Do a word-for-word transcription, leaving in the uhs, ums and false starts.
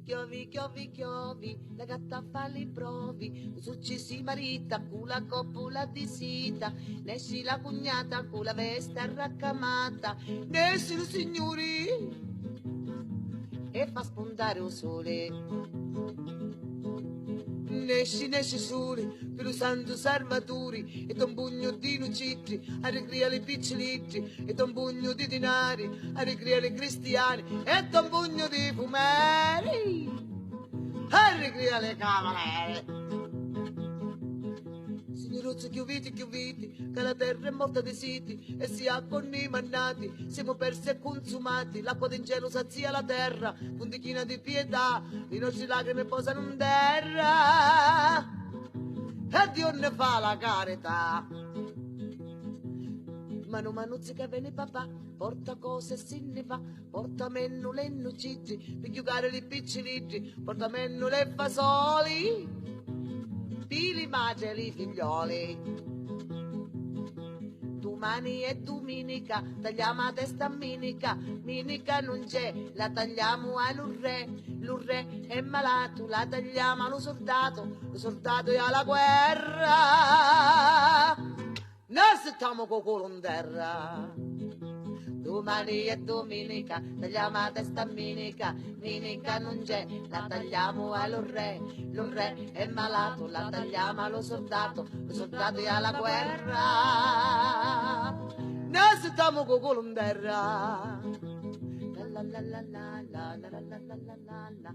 Chiovi, chiovi, chiovi, la gatta fa li provi, lu suci si marita cu la coppula di sita, nesci la cugnata cu la vesta raccamata, nesci lu signuri e fa spuntari u suli. Nesci, nesci suli, pi lu santu Sarvaturi, e to 'n pugnu di nucitti arricria li picciliddi, e to 'n pugnu di dinari arricria li cristiani, e to 'n pugnu di fumeri arricria li cavaleri. Signuruzzu, chiuviti, chiuviti, ca la terra è morta di siti, e si acqua ni mannati, simu persi e cunzumati, l'acqua di 'n celu sazia la terra, funti china di pietà, li nostri lacrimi posanu 'n terra, e Diu ne fa la carità. Manu manuzzi ca veni papà, porta cosi e si nni va, porta mennu lennu citri, pi jucari li picciliddi, porta mennu le fasoli, pi li matri e li figlioli. Dumani è duminica, tagliamu a testa a minica, minica nun c'è, la tagliamu a lu re, lu re è malatu, la tagliamu a lu surdatu, lu surdatu è a la guerra. Noi stamu cu culu 'n terra. Dumani è duminica, tagliamu a testa a minica, minica nun c'è, la tagliamu a lu re, lu re è malatu, la tagliamu a lu surdatu, lu surdatu è a la guerra. Noi stamu cu culu 'n terra. La la la la la la la la la la la la.